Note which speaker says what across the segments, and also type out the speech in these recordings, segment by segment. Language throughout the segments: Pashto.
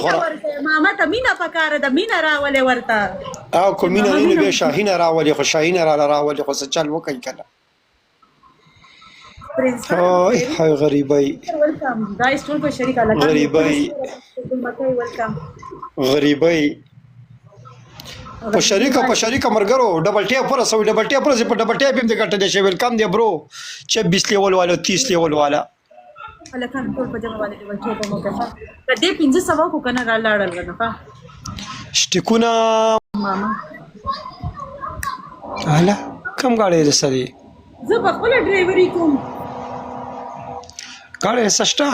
Speaker 1: مینه
Speaker 2: خورا
Speaker 1: ورکړه ماما ته مینه پکاره ده، مینه راولې ورته.
Speaker 2: او کو
Speaker 1: چې
Speaker 2: مینه
Speaker 1: ماما
Speaker 2: نه نو
Speaker 1: مینه
Speaker 2: بیا شاهینه راولي، خو شاهینه را راولي، خو څه چل وکړي کنه.
Speaker 1: پرنس خان
Speaker 2: های
Speaker 1: ویری
Speaker 2: های غریبای
Speaker 1: ویلکم ګایز، ټول په شریک هلکان یو پولیس
Speaker 2: غریبای
Speaker 1: ګل مکۍ ویلکم.
Speaker 2: غریبای په
Speaker 1: غریبي
Speaker 2: شریکه په
Speaker 1: باندې
Speaker 2: شریکه مرګرو ډبل ټیپ ورسوي، ډبل ټیپ ورسوي، په ډبل ټیپ هم د ګټل شي. ویلکم دی برو، 26 لیول والا، 30 لیول والا.
Speaker 1: هلکان ټول په جمع باندې ډبل ټیپ مو کړه، په دې 500 کو کنه را لاړل ونه ښه.
Speaker 2: شټیکونه
Speaker 1: ماما
Speaker 2: هله کم گاڑی رسري؟
Speaker 1: زه په خپل ډرایوري کوم.
Speaker 2: گاڑی رسشته؟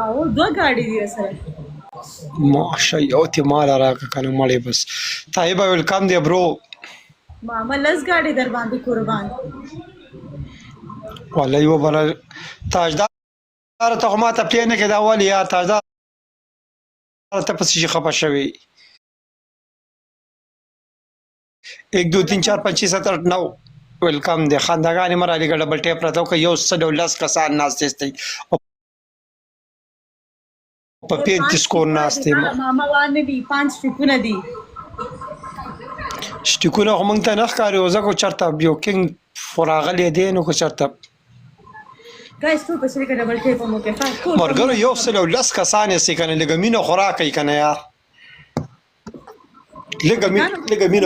Speaker 1: او دوه گاډي دي سره.
Speaker 2: ماشه یو ته مال راکه کنه مړې بس. طيبه ویلکم دی برو.
Speaker 1: ماما لس گاډي در باندې قربان.
Speaker 2: والله یو بل تاجدار ته خو ما ته پلی نه کېدا، ولې یار تاجدار ته پسې شي خپه شوی؟ 1 2 3 4 5 6 7 8 9 ویلکم دی. خندګانې مه رالیږه، ډبل ټیپ راته وکړه. 110 کسان ناست یاستئ او په
Speaker 1: پانچ
Speaker 2: 35 کور
Speaker 1: ټیکونه
Speaker 2: ناست
Speaker 1: دي
Speaker 2: یم.
Speaker 1: ماما وانه دي، پانچ ټیکونه دي.
Speaker 2: شټیکونه خو مونږ ته نه ښکاري، خو ځکه چېرته یو کینګ خو راغلی دی، نو که چېرته
Speaker 1: ګایز ټول په شریکه ډبل ټیپ مو کې ښه ټول په
Speaker 2: مرګرو
Speaker 1: مینه.
Speaker 2: 110 کسان یې کنه، لږه مینه خو راکړئ کنه یار، لږه مینه، لږه مینه.